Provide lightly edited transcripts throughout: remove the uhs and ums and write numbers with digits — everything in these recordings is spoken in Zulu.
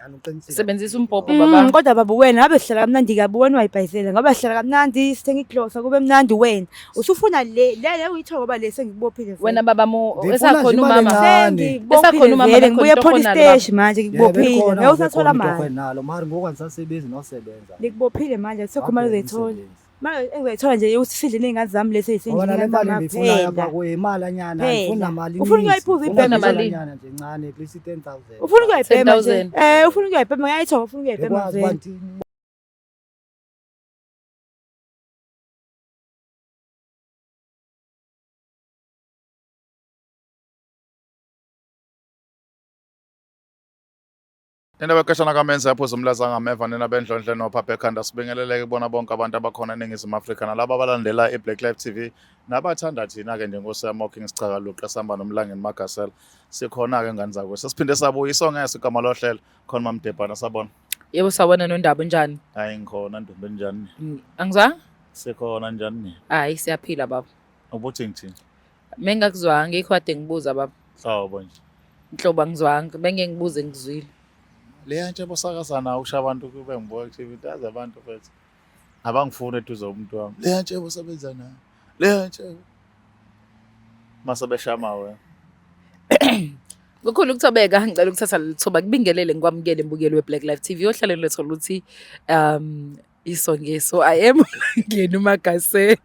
Nyani uqinisile. Sebenzisa umbhobho baba. Kodwa baba wena ngabe sihlala kamnandi kabi wena wayibhayisela ngoba sihlala kamnandi sithenga igrosa kube mnandi wena usufuna le le le uyithola ngoba le sengikubophile vele. Wena baba mu Ndifuna nje esakhona imali umama. encane. Sengikubophile Esakhona umama vele bekhona ngibuye itoho police nalo baba. station manje Yebo, ngikubophile ikhona ngeke usathola bekhona itoho mali. enalo mara ngoku andisasebenzi nosebenza. Ngikubophile manje akusekho imali Waphela ozoyithola. umsebenzi. Manje engizoyithola nje ukuthi sidle ney'ngane zami lezi Ngoba ey'sendlini nale ingane mali zami endiyifunayo apha kuphela. kuye imali anyana Phela. andifuni namali Ufuna ininzi. ukuyayiphuza Ndifuna ibhema? nje Malini? imali anyana nje encane at least i-10,000. Ufuna ukuyayibhema nje. 10,000. Ufuna ukuyayibhema ngiyayithola ufuna ukuyayibhema Ndikwazi uba vele. ndithini. Nina bekheshana kamenza yaphuza umlaza ngameva nina bendlondle nophapha ekhanda sibingeleleke kubona bonke abantu abakhona eNingizimu Afrika nalabo abalandela iBlack Life TV nabathanda thina-ke nje Nkosi yami oKing Sichaka Luqa sihamba noMlangeni Magasela sikhona-ke ngane zakwethu sesiphinde sabuya isongeso igama lohlelo khona Mamdebhana sabona. Yebo sawubona Nondaba unjani? Hayi ngikhona ntombi njani? Angizwanga? Sikhona njani? Hayi siyaphila baba. Ubuthi ngithini? Mengakuzwanga ngikho kade ngibuza baba. Hlobo nje. Nhlobo angizwanga bengeke ngibuze ngizwile. Leya ntshe bosakazana usha abantu kube ngibuka ku-TV ndazi abantu mfethu. Abangifuni eduze umuntu wami. Leya ntshe bosebenza nayo. Leya ntshe. Mase beshama wena. Kukhulu ukuthobeka ngicela ukuthatha leli thuba kubingelele ngikwamukele mbukeli we-Black Life TV ohlaleni lethu oluthi iso ngeso I am ngena uMagasela.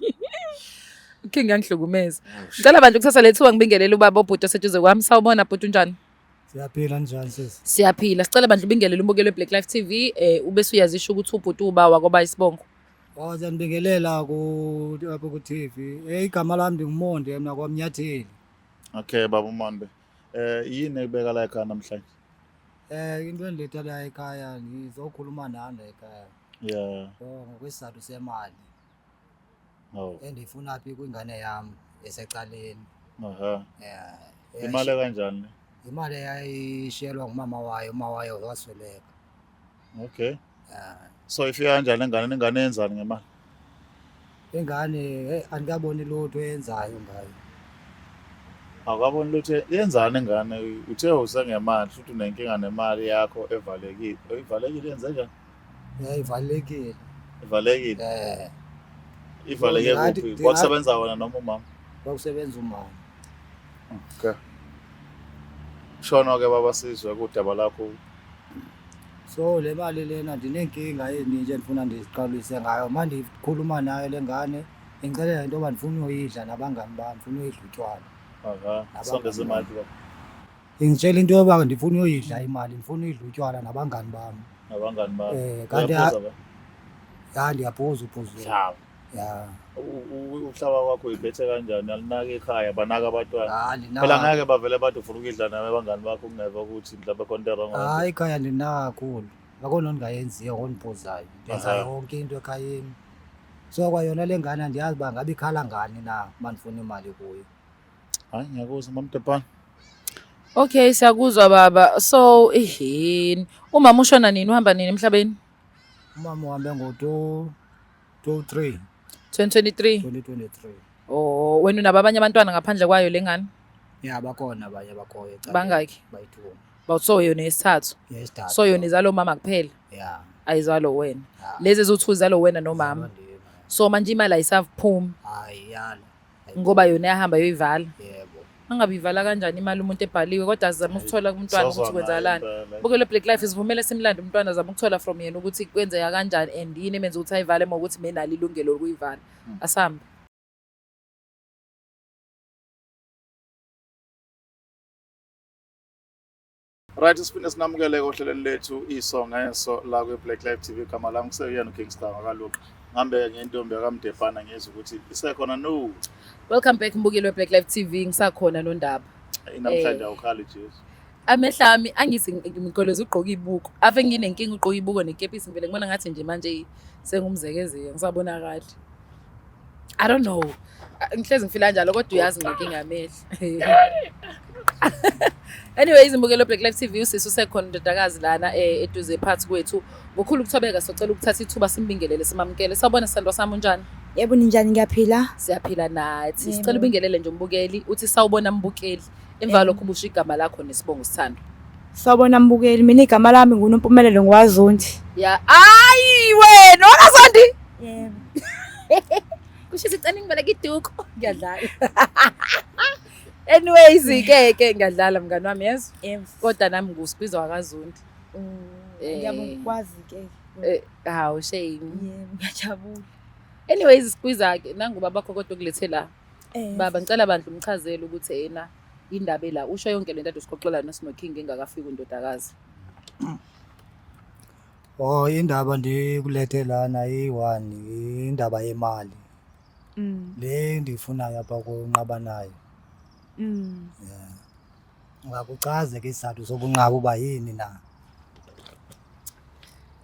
King ngangihlukumeza. Ngicela bandla ukuthatha leli thuba ngibingelele ubaba obhuti oseduze kwami. Sawubona bhuti unjani? Siyaphila njani sisi? Siyaphila. Sicela bandla ubingelele umbukeli we-Black Life TV ubese uyazisho ukuthi ubhuti uba wakoba isibongo. Oh siyanibingelela ku apha ku TV. Igama lami ndinguMonde mna kwaMnyatheli. Okay baba uMonde. Yini ekubeka la ekhaya namhlanje? Into endiletha la ekhaya ngizokhuluma nani la ekhaya. Yeah. So ngokwesizathu semali Oh. endiyifuna phi kwingane yam esecaleni. Aha. Yeah. Imali kanjani? Imali eyayishiyelwa ngumama wayo, umama wayo wasweleka. Okay. Yeah. So ifika kanjani ingane ingane yenzani ngemali? Ingane hey andikaboni lutho eyenzayo ngayo. Awukaboni lutho yenzani ingane? Uthe usengemali futhi unenkinga nemali yakho evalekile. Ivalekile yenze njani? Yeah, ivalekile. Ivalekile. Ivaleke kuphi? Kwakusebenza wena noma umama? Kwakusebenza umama. Okay. Shono ke baba sizwe kudaba lakho. So le mali lena ndinenkinga ezininji endifuna ndiziqalise ngayo. Uma ndikhuluma nayo le ngane ingixelela into yoba ndifuna uyoyidla nabangani bam, ndifuna uyoyidla utywala. Aha. Sondeza imali baba. Ingitshela into yoba ndifuna uyoyidla imali, ndifuna uyidla utywala nabangani bam. Nabangani bakho. Kanti Uyaphuza ba? Ya ndiyaphuza uphuzile. Hlaba. Ya. Uhlaba kwakho uyiphethe kanjani? Alinaka ekhaya, banaka abantwana. Hayi Phela ngeke bavele bathi ufuna ukudla nawe abangani bakho kungeve ukuthi mhlawumbe khona into wrong. Hayi ekhaya ndinaka kakhulu. Akho nto ndingayenziyo ngondiphuzayo. Ndenza yonke into ekhayeni. So kwayona le ngane andiyazi uba ngabe ikhala ngani na uba ndifuna imali kuyo. Hayi ngiyakuzwa Mamdebhana. Okay siyakuzwa baba. So ihini umama ushona nini uhamba nini emhlabeni? Umama uhambe ngo-2 3 2023. 2023. Oh wena unabo abanye abantwana ngaphandle kwayo lengane? Ya bakhona abanye abakhoyo ecaleni. Bangaki? Bayi-2. Bawu so yona yesithathu. Yesithathu. So yona izalo mama kuphela. Ya. Ayizalo wena. Ya. Lezi eziwu-2 izalo wena nomama. Izalwa ndim. So manje imali ayisaphumi Hayi yala. ngoba yona yahamba yoyivala. Yebo. Angabe ivala kanjani imali umuntu ebhaliwe kodwa azame ukuthola kumntwana ukuthi kwenzakalani. Bukele Black Life isivumele simlande umntwana azame ukuthola from yena ukuthi kwenzeka kanjani and yini emenza ukuthi ayivale uma ukuthi menalo ilungelo lokuyivala. Asambe. Right, siphinde sinamukele ohlelweni lethu iso ngeso la kwi-Black Life TV. Igama lami kuseyena uKing Star wakaLuqa. Ngihambe ngentombi yakamdebhana ngiyezwa ukuthi isekhona no. Welcome back mbukeli we-Black Life TV ngisakhona Nondaba. Namhlanje awukhali Jesu. Amehlo ami angithi ngigoloza ugqoka ibuko. Ave nginenkinga ugqoka ibuko nekepisi ngivele ngibona ngathi nje manje sengumzekezeke ngisabona kahle. I don't know. Ngihlezi ngifila kanjalo kodwa uyazi nginenkinga yamehlo. Anyway, izimbukelo Black Life TV usisi usekhona indodakazi lana eduze phakathi kwethu. Ngokhulu ukuthobeka socela ukuthatha ithuba simbingelele simamukele. Sawubona sithandwa sami unjani? Yebo ninjani ngiyaphila. Siyaphila nathi. Yebo. Sicela ubingelele nje umbukeli uthi sawubona mbukeli. Emva lokho ubusho igama lakho nesibongo sithandwa. Sawubona mbukeli, mina igama lami nguNompumelelo ngwaZondi. Ya, ayi wena wakaZondi. Yebo. Kusho ukuthi cela ngibaleke iduku. Ngiyadlala. Anyways ke ke ngiyadlala mngani wami yezo. Yebo. Kodwa nami nguSikwiza wakaZondi. Ngiyabonga ukwazi ke. Hawu shame. Yebo, ngiyajabula. Anyways Sikwiza ke nangu babakho kodwa ukulethe la. Eh, Baba ngicela bandla umchazele ukuthi yena indaba ela usho yonke lento ade sixoxela noSino King engakafiki undodakazi. Oh, indaba ndikulethe lana iyi-one, indaba yemali. Le ndiyifunayo apha kunqabanayo. Ungakuchaze ke isizathu sobunqaba uba yini na?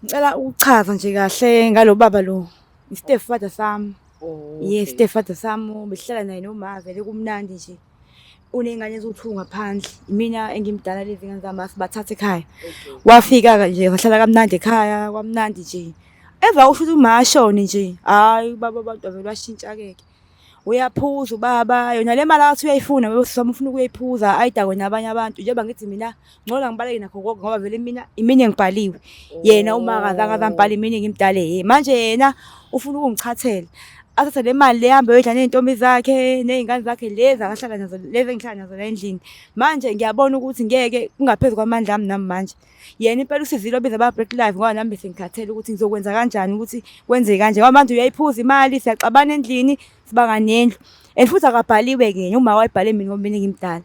Ngicela ukuchaza nje kahle ngalo baba lo. I-stepfather sami. Oh, Yes, stepfather sami behlala naye noma vele kumnandi nje. Uney'ngane eziwu-two ngaphandle. Imina engimdala lezi ngane zami sibathatha ekhaya. Okay. Wafika nje wahlala kamnandi ekhaya, kwamnandi nje. Emva kusho ukuthi uma ashone nje, hhayi ubaba abantu avele washintsha-ke ke. Uyaphuza ubaba, yona le mali athi uyayifuna wesami ufuna ukuyiphuza ayidakwe nabanye abantu. Njengoba ngithi mina ngcono ngibaleke nakho konke ngoba vele mina imina engibhaliwe. Yena uma akazange azambhale imina ngimdale yena. Manje yena ufuna ukungichathela. Athathe le mali le ahambe ayodla ney'ntombi zakhe ney'ngane zakhe lezi akahlala nazo lezi engihlala nazo la endlini. Manje ngiyabona ukuthi ngeke kungaphezu kwamandla ami nami manje. Yena impela usizile wabiza aba-Black Life ngoba nami bese ngikhathele ukuthi ngizokwenza kanjani ukuthi kwenzeke kanje. Ngoba manje uyayiphuza imali, siyaxabana endlini, sibanga nendlu. And futhi akabhaliwe-ke yena, uma wayebhale mina ngoba mina ngimdala.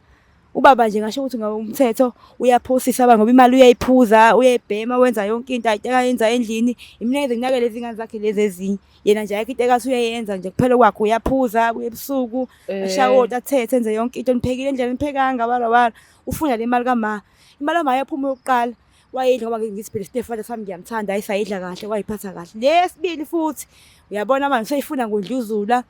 Ubaba nje ngasho ukuthi ngabe umthetho uyaphosisa abantu ngoba imali uyayiphuza, uyayibhema, wenza yonke into ayiteka ayenza endlini. Imina ngize nginakele izingane zakhe lezi ezinye. Yena nje ayikho into ekathi uyayenza nje kuphela kwakhe uyaphuza, abuye ebusuku, ashawoti, athethe, enze yonke into. Niphekile endlini, aniphekanga, wala wala. Ufuna le mali kama. Imali kama yaphuma yokuqala. Wayidla ngoba ngithi phela stepfather sami ngiyamthanda, ayisayidla kahle, wayiphatha kahle. Le yesibili futhi uyabona manje useyifuna ngondluzula.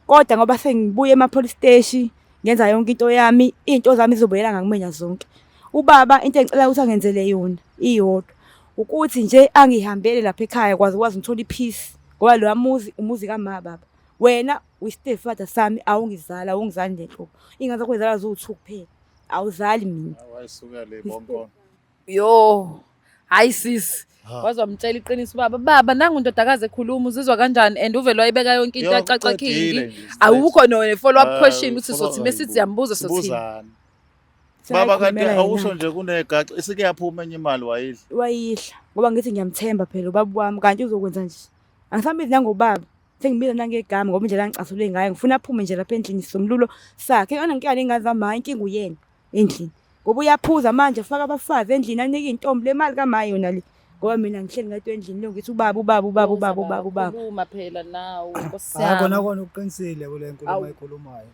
Kodwa ngoba sengibuye ema-police steshi ngenza yonke into yami, iy'nto zami zizobuyela ngakumina zonke. Ubaba into engicela ukuthi angenzele yona iyodwa ukuthi nje angihambele lapha ekhaya kwaze kwazi ngithole i-peace ngoba loya muzi umuzi kama baba. Wena uyi-stepfather sami awungizali, awungizali nenhlobo. Iy'ngane zakho uyizala ziwu-two kuphela, awuzali mina. Wayisuka le bonkono. Yo, hayi sis. Ha. Waze wamtshela iqiniso baba. Baba nangu indodakazi ekhuluma uzizwa kanjani and uvele wayibeka yonke into Yo, yacaca uqedile King. nje, straight. Awukho no follow up Ah, question ukuthi follow sothi up. mesithi siyambuza sothini. Sibuzani. Baba kanti Sekayikhulumela awusho yena. nje kunegaxa isike yaphuma enye imali wayidla. Wayidla ngoba ngithi ngiyamthemba phela ubaba wami kanti uzokwenza nje. Angisambizi nangobaba. Sengibiza nangegama ngoba indlela angicasule ngayo ngifuna aphume nje lapha endlini isomlulo sakhe. Anginankinga ney'ngane zami, hhayi inkinga uyena endlini. Ngoba uyaphuza manje ufaka abafazi endlini anike iy'ntombi le mali kama yona le. Ngoba mina ngihleli ngedwa endlini lo ngithi ubaba ubaba ubaba ubaba ubaba ubaba. Khuluma phela nawe Nkosi Hayi kona yami. kona uqinisile kule nkulumo Awu. ayikhulumayo.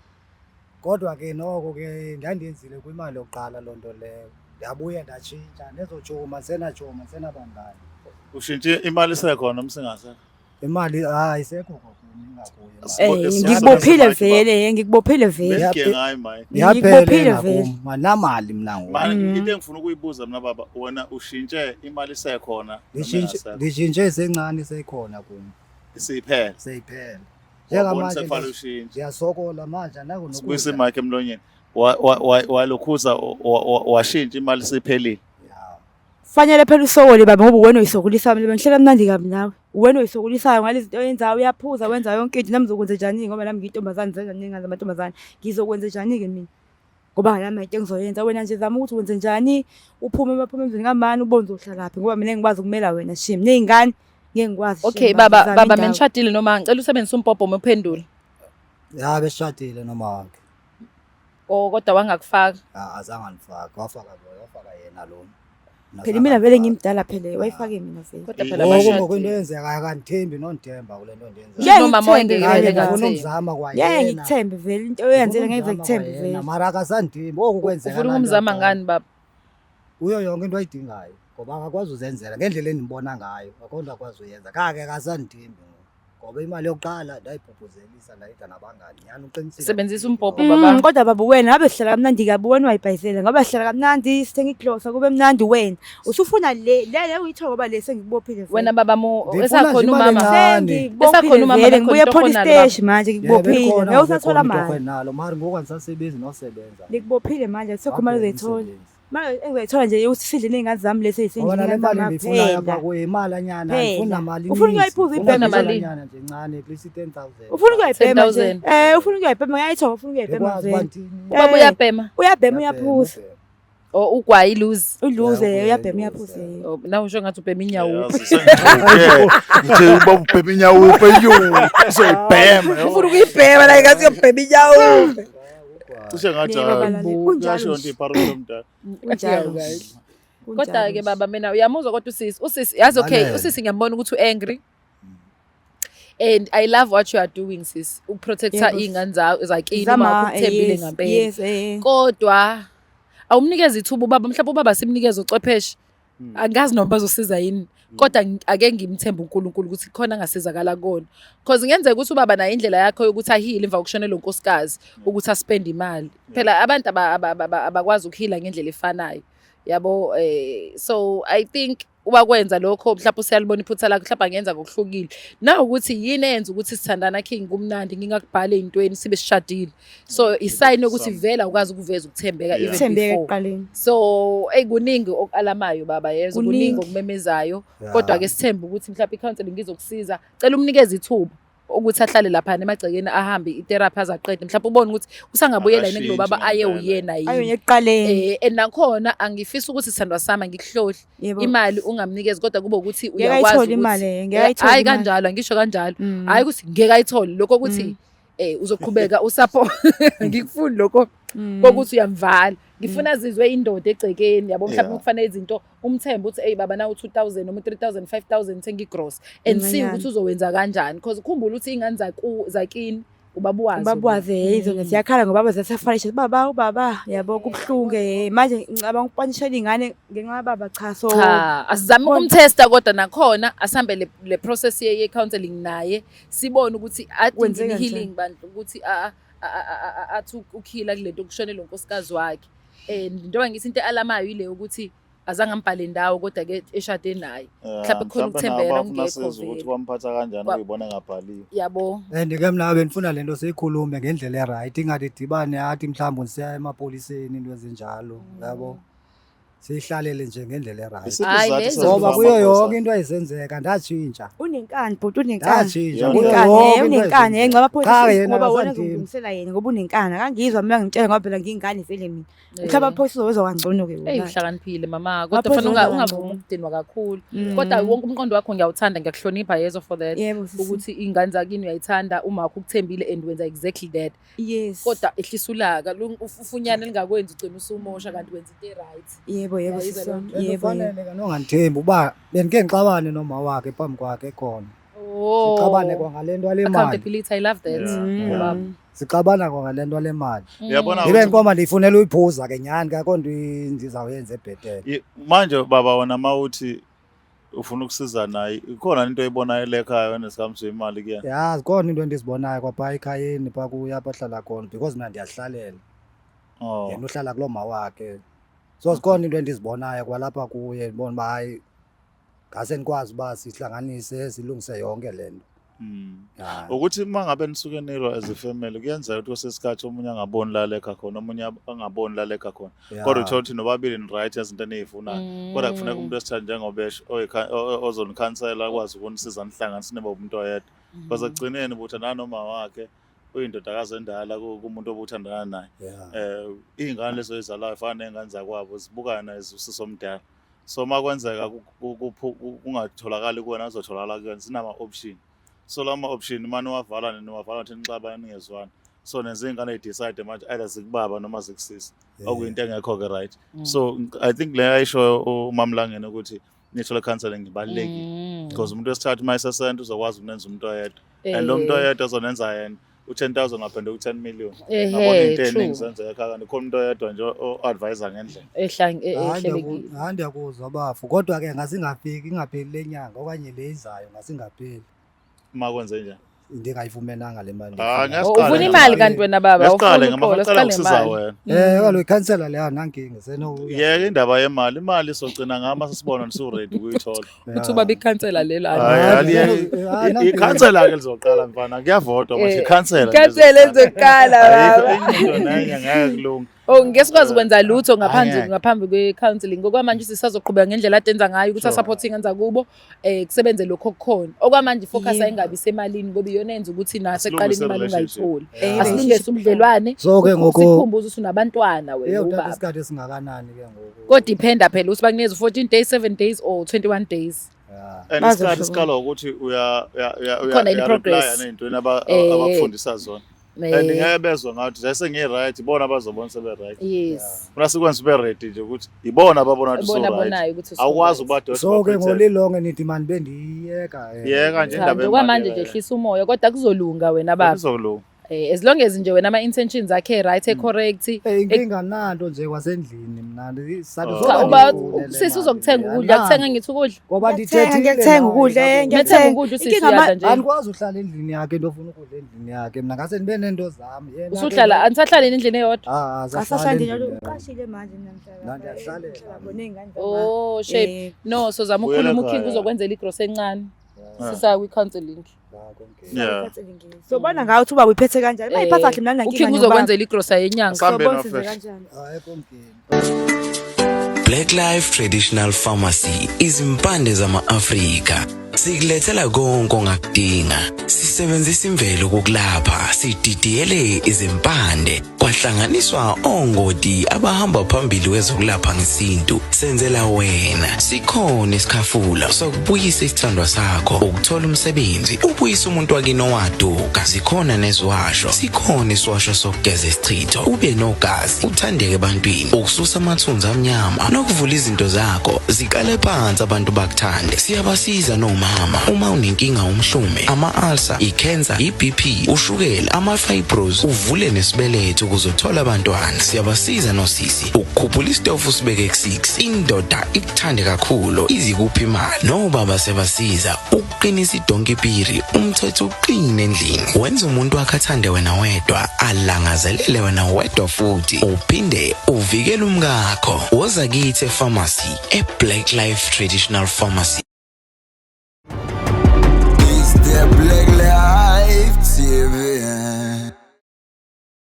Kodwa ke noko ke ndandiyenzile kwimali yokuqala loo nto leyo. Ndabuye ndatshintsha nezojoma senajoma senabangani. Ushintshe imali isekhona umsingasekho. Imali hayi isekho kwakum ingakuye. Eh Sibo- ngikubophile sibo- vele, ngikubophile vele. Bengike ngayo manje. Yaphela Ngikubophile vele. ngakum. Andinamali mna ngoku. Manje Mhm. into engifuna ukuyibuza mina baba wena ushintshe imali isekhona noma Nditshintshe ingasekho? nditshintshe isencane isekhona kum. Isiphela. Seyiphela. Wabona Njengamanje sekufanele ushintshe. ndiyasokola manje andinako Sibuyise nokudla. imic emlonyeni. Walokhuza washintsha imali isiphelile. Ya. Fanele phela usokole baba ngoba uwena oyisokulisayo mina bengihlala kamnandi kabi nawe. Uwena oyisokolisayo ngalezi zinto oyenzayo uyaphuza wenza yonke into nami ngizokwenza njani ngoba nami ngiyintombazane ngizenza ney'ngane zamantombazane. Ngizokwenza njani-ke mina? Ngoba nami into engizoyenza wena nje zama ukuthi wenze njani uphume baphume emzini kamani ubone uzohlalaphi ngoba mina ngikwazi ukumela wena shame ney'ngane ngeke ngikwazi shame, Okay baba zama baba indawo. menishadile noma ngicela usebenzise umbhobho uma uphendule. Ya besishadile noma wakhe. Oh kodwa wangakufaka. Ah, azange andifake. Wafaka lo, wafaka yena lona. Mna Phela zange mina vele andifake. ngimdala phela wayifake mina vele. Kodwa phela Ngoku bashadile. ngoku into eyenzekayo akandithembi nondithemba kule nto ndiyenzayo. Ngeke Noma ngikuthembe wayengeke vele vele Kanye baba. ngifuna ngathembi. umzama Ngeke kwayena. ngikuthembe vele into oyenzile Ngifuna ngeke umzama ngikuthembe kwayena, vele. Mara akasandithembi oku kwenzeka Ufuna laa nto ukumzama yokuqala. ngani baba? Kuyo yonke into ayidingayo ngoba akakwazi uzenzela ngendlela endimbona ngayo akho nto akwazi uyenza. Kake akasandithembi ngoku ngoba imali yokuqala ndayibhubhuzelisa ndayidla nabangani. Nyhani uqinisile. Sebenzisa umbhobho baba. Kodwa baba wena ngabe sihlala kamnandi kabi wena wayibhayisela ngoba sihlala kamnandi sithenga iglosa kube mnandi wena usufuna le le le uyithola ngoba le sengikubophile vele. Wena baba mu Ndifuna nje esakhona imali umama. encane. Sengikubophile Esakhona umama vele bekhona ngibuye into police okhona baba. station manje Yebo, ngikubophile ikhona ngeke usathola ngoku mali. nalo mara ngoku andisasebenzi nosebenza. Ngikubophile manje akusekho imali Waphela ozoyithola. umsebenzi. Manje engizoyithola nje ukuthi sidle ney'ngane zami lezi Ngoba ey'sendlini nale mali endiyifunayo apha kuphela. kuye imalanyana, Phela. andifuni namali Ufuna ininzi. ukuyiphuza Ndifuna ibhema malini? imalanyana nje encane, at least i-10,000. Ufuna ukuyayibhema nje. 10,000. Eh, ufuna ukuyayibhema ngiyayithola ufuna ukuyayibhema Ndikwazi uba vele. ndithini. Ubaba Eh. uyabhema Uyabhema Uyabhema, uyaphuza. ubhema. or ugwayi iluzi. Uluze Yeah, uyabhema uyaluza. uyaphuza. Oh, nawe usho ngathi ubhema inyawo. Yazi, sengithuke. Ngithe ubaba ubhema inyawupe yo uzoyibhema yo. Ufuna ukuyibhema la ngathi uyobhema inyawo. Cishe ngathi Yebo, hayi, baba, kunjalo kuyasho nje. nto iparole lomdala. Kunjalo. Kodwa ke baba mina uyamuzwa kodwa usisi, usisi yazi okay, Lalela. usisi ngiyambona ukuthi u-angry. And I love what you are doing sis. Uprotector Yebo. iy'ngane zakini uma Zama, ukuthembile yes, ngempela. Yes, eh. Kodwa awumnikeze ithuba ubaba, mhlawumbe ubaba simnikeze ucwepheshe. Angazi noma bazosiza yini. Kodwa ake ngimthembe uNkulunkulu ukuthi khona angasizakala kona. Because kungenzeka ukuthi ubaba naye indlela yakhe yokuthi ahile emva kokushonelwa unkosikazi ukuthi aspend imali. Phela abantu abakwazi ukuhila ngendlela efanayo. Yabo so I think uba kwenza lokho mhlawumbe useyalibona iphutha lakhe mhlawumbe angenza ngokuhlukile. Na ukuthi yini eyenza ukuthi sithandana King kumnandi ngingakubhali ey'ntweni sibe sishadile. So i-sign yokuthi vele awukwazi ukuveza ukuthembeka even Uthembeka before. ekuqaleni. So ey kuningi okalamayo baba yezo kuningi Kuningi. okumemezayo Yeah. kodwa ke sithembe ukuthi mhlawumbe i-counseling izokusiza. Cela umnikeze ithuba ukuthi ahlale lapha emagcekeni ahambe i-therapy azaqede mhlawumbe ubone ukuthi usangabuyela yini kulo baba aye Akashintshi uyena Ayo yini. ekuqaleni. And nakhona angifisi ukuthi sithandwa sami angikuhlohli Yebo. imali ungamnikezi kodwa kube ukuthi Ngeke uyakwazi ayithole ukuthi imali, ngeke ayithole hayi imali. kanjalo angisho kanjalo Mm. hayi ukuthi ngeke ayithole lokho ukuthi uzoqhubeka usapho ngikufuni lokho kokuthi uyamvala ngifuna azizwe indoda egcekeni yabo mhlawumbe kufanele izinto umthembe ukuthi hey baba nawu 2000 noma 3000 5000 thenga igross and see Incanyana. ukuthi uzowenza kanjani because ukhumbula ukuthi ingane zakini ubaba wazi Ubaba wazi hey zona ziyakhala ngoba baba ziyasafanisha baba ubaba yabo kubuhlungu eh manje ngicabanga ukupanishela ingane ngenxa kababa cha so Cha, asizame ukumtesta kodwa nakhona asambe le process ye counseling naye sibone ukuthi adinga Kwenzeka healing bandla ukuthi athi ukhila kulento kushonela unkosikazi wakhe. Njengoba ngithi into alamayo ile ukuthi azange ambhale ndawo kodwa ke eshade naye. Mhlawumbe khona ukuthembeka okungekho ukuthi vele. kwamphatha kanjani ukuyibona engabhaliwe. Yabo. And ke mna bendifuna le nto siyikhulume ngendlela erayithi ingathi idibane athi mhlawumbi ndisiya emapoliseni into ezinjalo yabo. Siyihlalele nje ngendlela erayithi. Isiphi Hayi, isizathu lezo senza Ngoba ukuba kuyo amaphoyisa? yonke into eyisenzeka ndatshintsha. Unenkani bhuti unenkani. Ndatshintsha Yeah. kuyo Unenkani, yonke into unenkani, eyenzeka. ngoba amaphoyisa Cha, yena ngoba wona akasandini. uzongilungisela yena ngoba unenkani. Akangizwa mina ngimtshela ngoba phela ngiyingane vele mina. Mhlawumbe amaphoyisa uzowezwa kangcono ke Eyi wona. uhlakaniphile mama kodwa Amaphoyisa fanele uzowezwa ungavumi kangcono. ukudinwa kakhulu. Kodwa wonke umqondo wakho ngiyawuthanda ngiyakuhlonipha yezo for that. Yebo sisi. Ukuthi iy'ngane zakini uyayithanda uma wakho ukuthembile and wenza exactly that. Yes. Kodwa ehlisa ulaka ufunyane lingakwenzi ugcine usumosha kanti wenza into e-right. Yebo yebo Uyayizwa sisi leyo wami. nto? And Yebo yebo. ufanele ke nongandithembi uba bendike ndixabane noma wakhe phambi kwakhe ekhona. Oh. Sixabane kwangale nto yale mali. Accountability, I love that. Yeah. Baba. Sixabana kwangale nto yale mali. Uyabona Ndibe ukuthi- ndikoma ndiyifunela uyiphuza ke nyhani ke akho nto ndizawuyenza ebhetele. Manje baba wena mawuthi ufuna ukusiza naye ikhona into oyibonayo le ekhaya wena sikamso imali kuyena? Ya, zikhona into endizibonayo kwaphaa ekhayeni phaa kuye apho ahlala khona because mna ndiyazihlalela. Oh. Yena uhlala kuloo ma wakhe. So zikhona into endizibonayo kwalapha kuye ndibona uba hayi ngase ndikwazi uba sihlanganise silungise yonke le nto. Ya. Ukuthi uma ngabe nisuke nilwa as a family kuyenzeka ukuthi kwesinye isikhathi omunye angaboni la lekha khona omunye angaboni la lekha khona. Ya. Kodwa uthola ukuthi nobabili ni-right ezinto eniyifunayo. Kodwa kufuneka umuntu wesithathu njengobesho ozonikhansela akwazi ukunisiza nihlanganise nibe umuntu oyedwa. Because ekugcineni ubuthandana noma wakhe uyindodakazi endala kumuntu obuthandana naye. Ya. Iy'ngane lezo oyizalayo fana ney'ngane zakwabo zibukana as usisi omdala. So uma kwenzeka kungatholakali kuwena azotholakala kuyena zinama-option. So lawo ma-option uma niwavala niwavala ukuthi nixabane ningezwani. So nenza iy'ngane y'decide manje either zikubaba noma zikusisi. Okuyinto engekho-ke right. So I think le ayishoyo uMamlangeni ukuthi nithole counseling ibalulekile. Because umuntu wesithathu uma esesenta uzokwazi ukunenza umuntu oyedwa. And lo muntu oyedwa ozonenza yena u-10,000 ngaphenduka u-10 million. Ngabona into eningi zenzeka ekhaya kanti khona umuntu oyedwa nje o-advise ngendlela. Ehlelekile. Hayi ndiyakuzwa bafo kodwa ke ngasingafiki ingapheli le nyanga okanye le izayo ngasingapeli. Uma kwenze njani? Ndingayifumenanga le mali. Ah, ndiyifuna. ngiyasiqala Ufuna imali kanti wena baba, Ngiyasiqala ufuna uxolo, ngamafuna siqale ukusiza ngemali. wena. Kaloku ikhansela leya nankinga seno. Yeka indaba yemali, imali sogcina ngama sisibona nisu-ready ukuyithola. Uthi ubaba ikhansela lelo. Hayi, Hayi, aliye- hayi, Ikhansela ke lizoqala mfana, kuyavotwa manje ikhansela. Ikhansela elizoqala Ayikho baba. enye into nenye ngeke kulunge. Oh, ngeke sikwazi ukwenza lutho ngaphandle Angeke. ngaphambi kwe-counselling. Ngokwamanje sisazoqhubeka ngendlela ade enza ngayo ukuthi asupport ingane zakubo, kusebenze lokho okukhona. Okwamanje ifocus ayingabi semalini ngoba iyona enza ukuthi naseqaleni Asilungise imali relationship. ungayitholi. Relationship. Asilungise ubudlelwane. So ke ngoku Sikhumbuze ukuthi unabantwana wena iyothatha ubaba. isikhathi esingakanani ke ngoku? Kodependa phela ukuthi bakunikeza u-14 days, 7 days or 21 days. Yeah. And Bazohluka. isikhathi sikalwa ukuthi uya uya uya uya Khona in uya progress. reply ney'ntweni abakufundisa zona. And ngeke bezwe ngathi sesengi-right, ibona abazobona sebe-right. Yes. Funa sikwenze ube ready nje ukuthi ibona ababona ukuthi Bona usu-right. bonayo ukuthi Awukwazi usu-right. ukubadonsa So ke uba-pretend. ngolilonke nithi mani bendiyeka. Yeka nje Cha, indaba nje yemali kwamanje yeka. nje hlisa umoya kodwa kuzolunga wena baba. Kuzolunga. As long as nje wena ama-intentions akhe right, e-correct. Inkinga nanto nje kwasendlini mna Oh. Cha, uba usisi uzokuthenga ukudla, akuthenga ngithi ukudla. Ngoba Ngiyakuthenga, ndithethile ngiyakuthenga naye ukudla, kakubi. ngiyakuthenga. Methenga ukudla usisi Inkinga ma- uyadla nje. Andikwazi uhlala endlini yakhe into ofuna ukudla endlini yakhe mna ngase ndibe neento zam. Yena ke Usuhlala anisahlali endlini eyodwa. Ah, Asahlala endlini endlini yakhe. uqashile manje mina ngihlala. Nna ndiyahlalela. Ngihlala khona ney'ngane zami. Oh, shape. No, so zama Buyela ukukhuluma uKing ekhaya. uzokwenzela igrosa encane. Yeah. Sisa kwi-counselling. Yeah. Sobona ngawe ukuthi ubaba uyiphethe kanjani. Uma iphatha kahle mina nginankinga uKing uzokwenzela igrosa yenyanga. Sambeni Sobona senze ofresh. kanjani. Black Life Traditional Pharmacy izimpande zama-Afrika sikulethela konke ongakudinga. Sisebenzisa imvelo kokulapha, sididiyele izimpande kwahlanganiswa ongoti abahamba phambili kwezokulapha ngesintu. Senzela wena sikhona isikhafula sokubuyisa isithandwa sakho, ukuthola umsebenzi, ubuyise umuntu wakini owaduka. Zikhona neziwasho, sikhona isiwasho sokugeza isichitho, ube nogazi, uthandeke ebantwini, ukususa amathunzi amnyama nokuvula izinto zakho ziqale phansi abantu bakuthande. Siyabasiza nomama uma unenkinga, umhlume, ama-ulcer, ikhensa, i-BP, ushukela, ama-fibros, uvule nesibeletho ukuze uthole abantwana. Siyabasiza nosisi ukukhuphula isitofu sibeke ku-6, indoda ikuthande kakhulu, izikuphi imali. Nobaba siyabasiza ukuqinisa idonkipiri, umthetho uqine endlini, wenza umuntu wakhe athande wena wedwa, alangazelele wena wedwa, futhi uphinde uvikele umkakho. Woza kithi efamasi, e-Black Life Traditional Pharmacy.